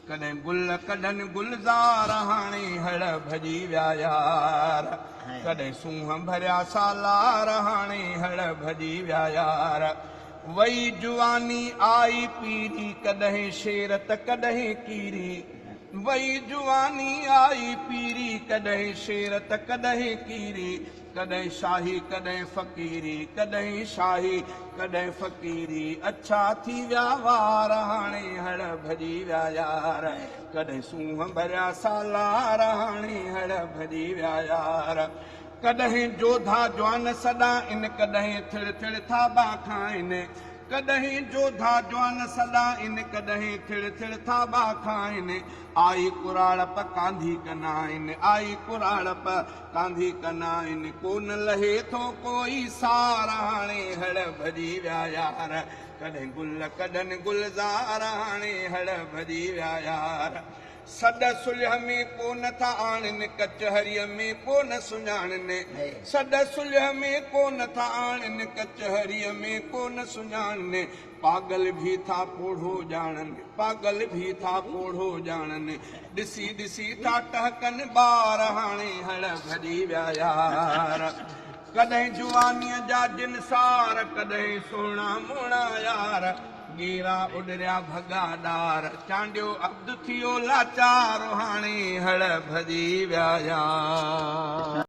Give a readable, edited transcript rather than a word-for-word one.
ڪڏهن گل ڪڏهن گلزار هاڻي هڙ ڀڄي ويا يار. ڪڏهن سونهن ڀريا سالار هاڻي هڙ ڀڄي ويا يار. وئي جواني آئي پيري ڪڏهن شير ته ڪڏهن ڪيري. وئي جواني آئي پيري ڪڏهن شير ته ڪڏهن ڪيري. ڪڏهن شاهي ڪڏهن فقيري ڪڏهن شاهي ڪڏهن فقيري اڇا ٿي ويا وار هاڻي هڙ ڀڄي ويا يار ڪڏهن سونهن ڀريا سالار هاڻي هڙ ڀڄي ويا يار ڪڏهن جوڌا جوان سڏائن ڪڏهن ٿڙ ٿڙ ٿاٻا کائن ڪڏهن جوڌا جوان سڏائن ڪڏهن ٿڙ ٿڙ ٿاٻا کائن آئي ڪراڙپ ڪانڌي ڪنائن آئي ڪراڙپ ڪانڌي ڪنائن ڪو نه لهي ٿو ڪوئي سار هاڻي هڙ ڀڄي ويا يار ڪڏهن گل ڪڏهن گلزار هاڻي هڙ ڀڄي ويا يار سڏ سلهه ۾ ڪو نه ٿا آڻن ڪچهريء ۾ ڪو نه سڃاڻن سڏ سلهه ۾ ڪو نه ٿا آڻن ڪچهريء ۾ ڪو نه سڃاڻن پاڳل ڀي ٿا پوڙهو ڄاڻن، پاڳل ڀي ٿا پوڙهو ڄاڻن، ڏسي ڏسي ٿا ٽهڪن ٻار، هاڻي هڙ ڀڄي ويا يار. ڪڏهن جوانيء جا جنسار، ڪڏهن سهڻا مهڻا يار، ڳيرا اڏريا ڀڳا ڏار، چانڊيو عبد ٿيو لاچار، هاڻي هڙ ڀڄي ويا يار.